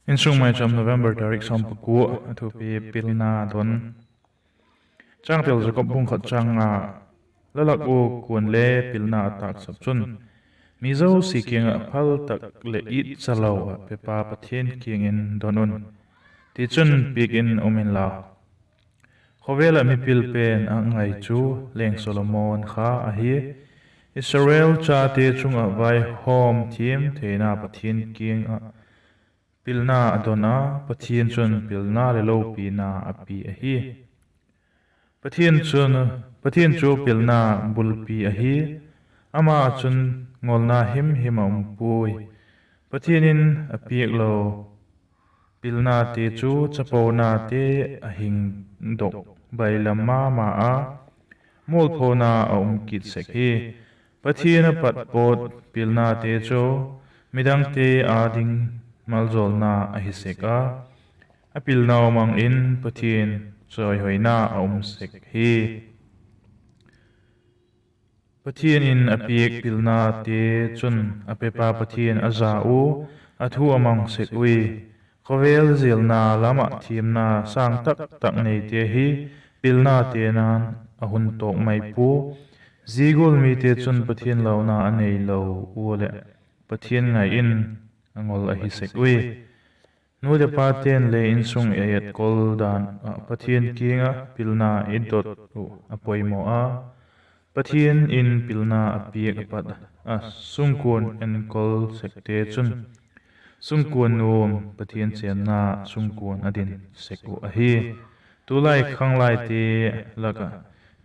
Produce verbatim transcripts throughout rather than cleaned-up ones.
Insung Maicham, November tarik sawm pakua. A thupi: Pilna don. Changtel: Jakob bung khat chang nga. La lak ua kuan le pilna a tâksak chun, mi zosia kiang ah phal tak leh itcha lo ah pepa Pathian kiang in don un; tichun piak in um inla. Khawvel ah mipil pen a ngai chu leng Solomon kha ahi. Israel chate chung ah vaihawm thiam theina Pathian kiang ah pilna a don a, Pathian chun pilna leh lopina a pia ahi. Pathian chu pilna bulpi ahi. Ama ah chun ngolna himhim a um puai. Pathian in a piak lo pilnate chu chaponate a hingdok bailam ma ma a, mualphona a um kit sek hi. Pathian a pat pawt pilnate chu midangte â ding maljawlna ahi sek a, a pilnau mang in Pathian chawihoina a um sek hi. Pathian in a piak pilnate chun a pepa Pathian a za ua, a thu a mang sek ui. Khawvel zialna lam ah thiamna sâng tak tak neite hi pilnate nan a hun tawk mai pua. Zia gual mite chun Pathian launa a neilo ua leh Pathian ngai in a ngol ahi sek ui. Nu leh pate'n le insung i etkol dan ah Pathian kiang ah pilna i dot uh a poimaw a. Pathian in pilna a piak a pat a sungkuan enkol sekte chun sungkuan nuam, Pathian chênna sungkuan a din sek uh ahi. Tulai khanglaite lak ah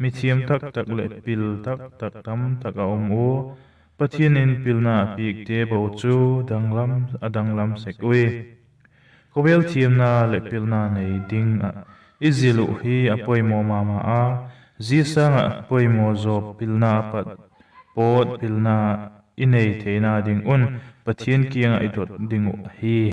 mithiam tak tak leh pil tak tak tam tak a um ua, Pathian in pilna a piakte bo chu a danglam sek ui. Khawvel thiamna leh pilna nei ding ah i zil uh hi a poimaw ma ma a, zia sâng ah poimaw zaw pilna a pat pawt pilna i nei theina ding un Pathian kiang ah i dot ding uh ahi.